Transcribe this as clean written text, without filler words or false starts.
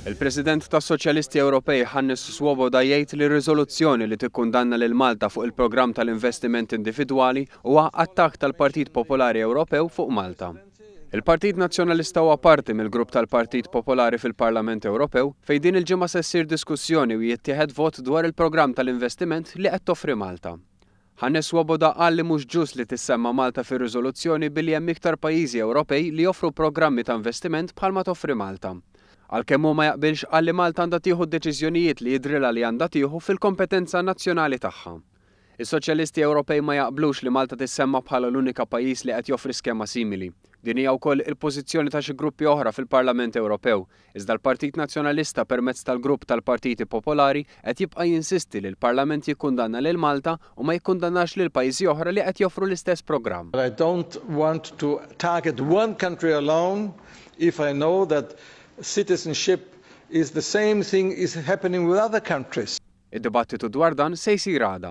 Il-President tas-Soċjalisti Ewropej Hannes Swoboda jgħid li r-riżoluzzjoni li tikkundanna lil Malta fuq il-programm tal-investiment individwali huwa attakk tal-Partit Popolari Ewropew fuq Malta. Il-Partit Nazzjonalista huwa parti mill-grupp tal-Partit Popolari fil-Parlament Ewropew fejn din il-ġimgħa se ssir diskussjoni u jittieħed vot dwar il-programm tal-investiment li qed toffri Malta. Hannes Swoboda qal li mhux ġust li tissemma Malta fir-riżoluzzjoni billi hemm iktar pajjiżi Ewropej li joffru programmi ta' investiment bħalma toffri Malta. Għalkemm hu ma jaqbilx qal li Malta għandha tieħu d-deċiżjonijiet li jidhrilha li għandha tieħu fil-kompetenza nazzjonali tagħha. Is-Soċjalisti Ewropej ma jaqblux li Malta tissemma bħala l-unika pajjiż li qed joffri skema simili. Din hija wkoll il-pożizzjoni ta' xi gruppi oħra fil-Parlament Ewropew, iżda l-Partit Nazzjonalista permezz tal-grupp tal-Partiti Popolari qed jibqa' jinsisti li l-Parlament jikkundanna lil Malta u ma jikkundannax lil pajjiżi oħra li qed joffru l-istess programm. I don't want to target one country alone if I know that citizenship is the same thing is happening with other countries. Id-dibattitu dwar dan se jsir għada.